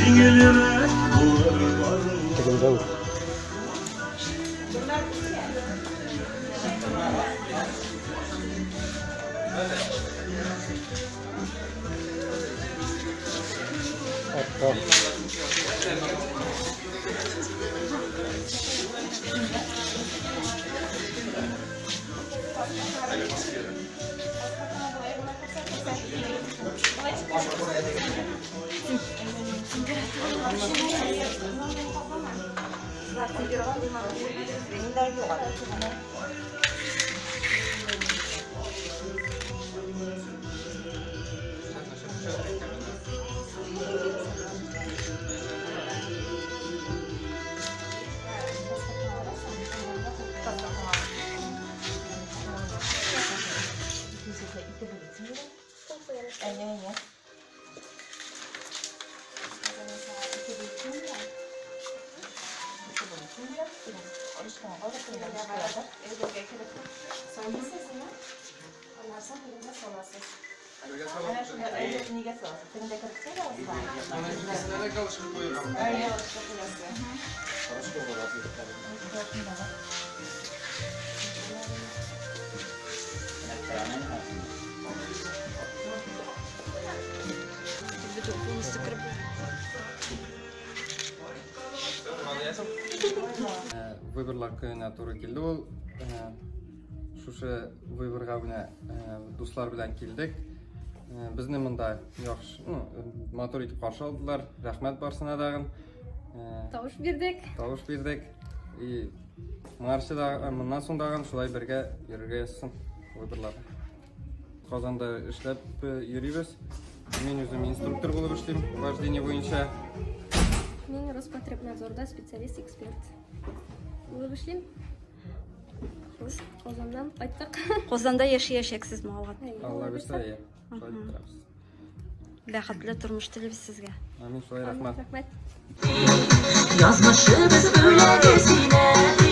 Җиңелрәк булыр барлык. Выборлар көненә туры килде ул. Шушы выборга менә дуслар белән килдек. Безне монда яхшы, ну, матур итеп каршы алдылар. Рәхмәт барсына дагын. Тавыш бирдек. Тавыш бирдек. И моңарчы да, моннан соң дагын шулай бергә йөрергә язсын выборларда. Казанда эшләп йөрибез. Мин үзем инструктор булып эшлим, вождение буенча. Мин Роспотребнадзорда специалист-эксперт булып эшлим. Хуш, Казаннан кайттык. Казанда яшәячәксезме алга? Алла бирсә, иә. Шулай дип торабыз. Бәхетле тормыш телибез сезгә. Амин, шулай, рәхмәт. Рәхмәт. Язмышыбыз бүләге сине.